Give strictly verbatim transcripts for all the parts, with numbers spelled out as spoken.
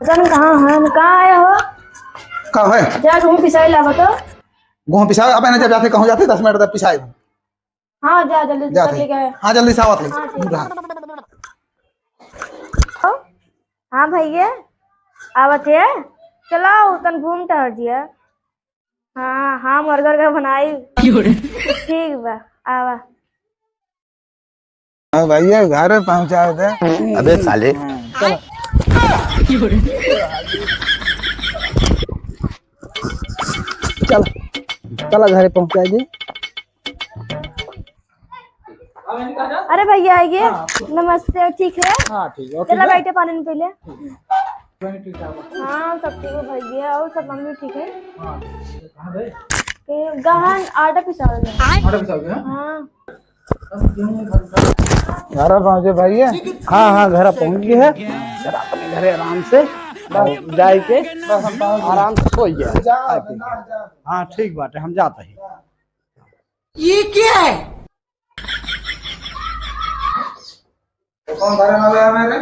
पता नहीं कहाँ है, कहाँ आया हो? का है? जा, गेहूँ पिसाई लावा तो। गेहूँ पिसाई, अबे ना, जब जाते, कहूँ जाते, दस मिनट तक पिसाई। हाँ, जा, जल्दी जाते। हाँ, जल्दी से आवत है। हाँ, ठीक। हाँ। हाँ भैया, आवत है। चलाओ, तन घूम टहर जिया। हाँ, हाँ, मुर्गा उर्गा बनाई। क्यों रे? ठीक बा, आवा। हाँ भैया, घर पहुँचा दे। अबे साले। हाँ, चलो। चल, चला घरे पहुँचा दी। अरे भैया, आइए। हाँ। नमस्ते, ठीक है? हाँ, ठीक है। चला, बैठे पानी में पहले। हाँ, सब ठीक है भैया, और सब मम्मी ठीक है? हाँ, ठीक है। कहाँ गए? के गहन आटा पिसावे गए। आटा पिसावे गए, हाँ? हाँ। घर पहुँचे भैया? हाँ, हाँ, घर पहुँच गए है। चला अपने घरे आराम से, बस जाए के आराम से सोई जाए। हाँ, ठीक बाटे, हम जाते हैं। ये क्या है? तो कौन घर में आवे हमारे?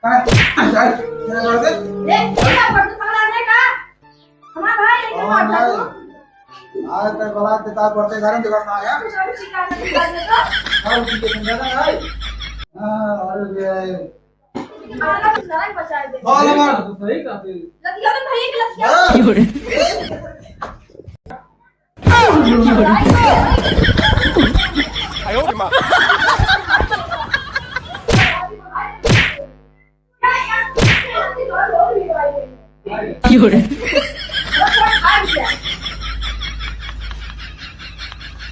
हाँ? चल, चल, चल, चल। ए, क्या कर तू पकड़ा ने का? हमारा भाई लेके कौन मारता है? तू? आज तक बला के तार पड़ते घर में दिखा आया। तू सभी शिकार में दिखा दे तो। और ठीक है, समझा ना भाई? हाँ, और ये आला कुछ नहीं बचाए दे। कौन हमारा? तो सही कहते। लतिया तो भाई के लतिया। हाँ।